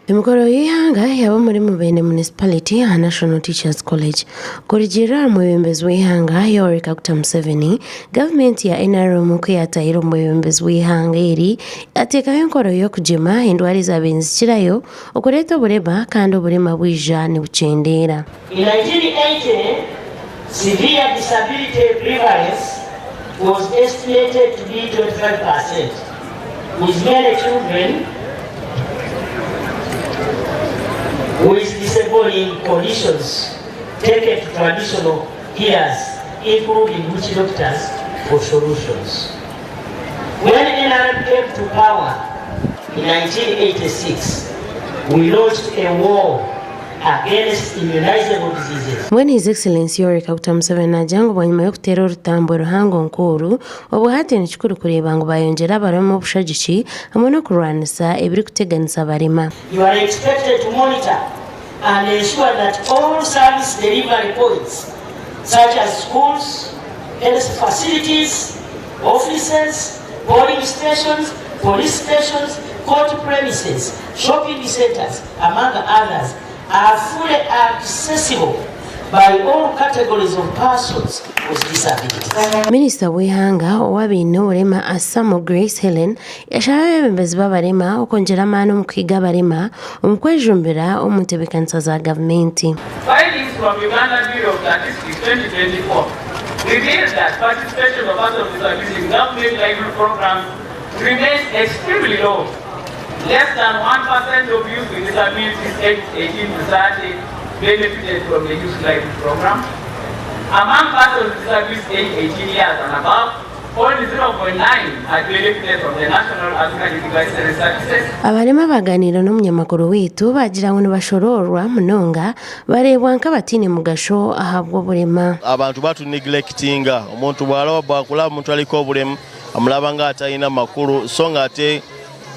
Emikoro y'eihanga yaaba omuri Mubende Municipality aha National Teachers College. Kurugiirira aha mwebembezi w'eihanga Yoweri Kaguta Museveni, gavumenti ya NRM ku yaatahire omu bwebembezi bw'eihanga eri, yateekaho enkoro y'okugyema endwara ezaabaire nizikirayo okureeta oburema kandi oburema bwija nibukyendeera. In 1980, severe disability prevalence was estimated to be 25 percent, with many children with disabling conditions taken to traditional healers including witch doctors for solutions. When NRM came to power in 1986, we launched a war against immunizable diseases. Mbwenu His Excellency Yoweri Kaguta Museveni naagira ngu bwanyima y'okuteera orutambwe ruhango nk'oru, obwo hati ni kikuru kureeba ngu baayongyera abarema obushagiki hamwe n'okurwanisa ebirikuteganisa abarema. You are expected to monitor and ensure that all service delivery points such as schools, health facilities, offices, polling stations, police stations, court premises, shopping centres among others are fully accessible by all categories of persons with disabilities. Minisita w'eihanga ow'abaine oburema Asamo Grace Hellen yashaba abeebembezi b'abarema okwongyera amaani omu kuhiga abarema omu kwejumbira omu ntebeekanisa za gavumenti. Findings from Uganda Bureau of Statistics 2024 revealed that participation of persons with disabilities in government library programs remains extremely low. Less than 1% of youth with disabilities aged 18 to 30 benefited from the youth library program. Among persons with disabilities aged 18 years and above, only 0.9 had benefited from the National African Devices Services. Abarema baagaaniire n'omunyamakuru waitu baagira ngu nibashoroorwa munonga bareebwa nk'abataine mugasho ahabw'oburema. Abantu batuneglectinga, omuntu bw'araba bwakuraba omuntu ariko obulemu amuraba nga atalina makuru so nga ate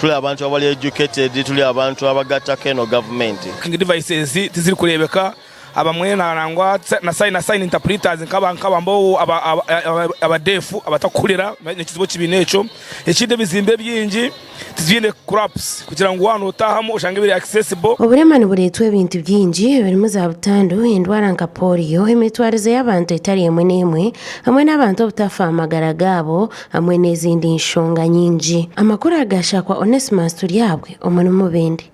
Turi abantu abari educated, turi abantu abagattako eno gavumenti. Tracking devices tizirikureebeka abamwe nangwa na sign na sign interpreters nkaba nkaba mbo aba aba aba deaf abatakuhurira nekizibu ekibiina ekyo. Ekindi ebizimbe ebingi tibiine craps kugira ngu waaba notahamu oshange biri accessible. Oburema nibureetwa ebintu bingi ebirimu za butandu, endwara nka pooriyo, emitwarize y'abantu etari emwe n'emwe hamwe n'abantu obutafa aha magara gaabo hamwe n'ezindi nshonga nyingi. Amakuru aga Shakwa Onesmus Turyabwe omuri Mubende.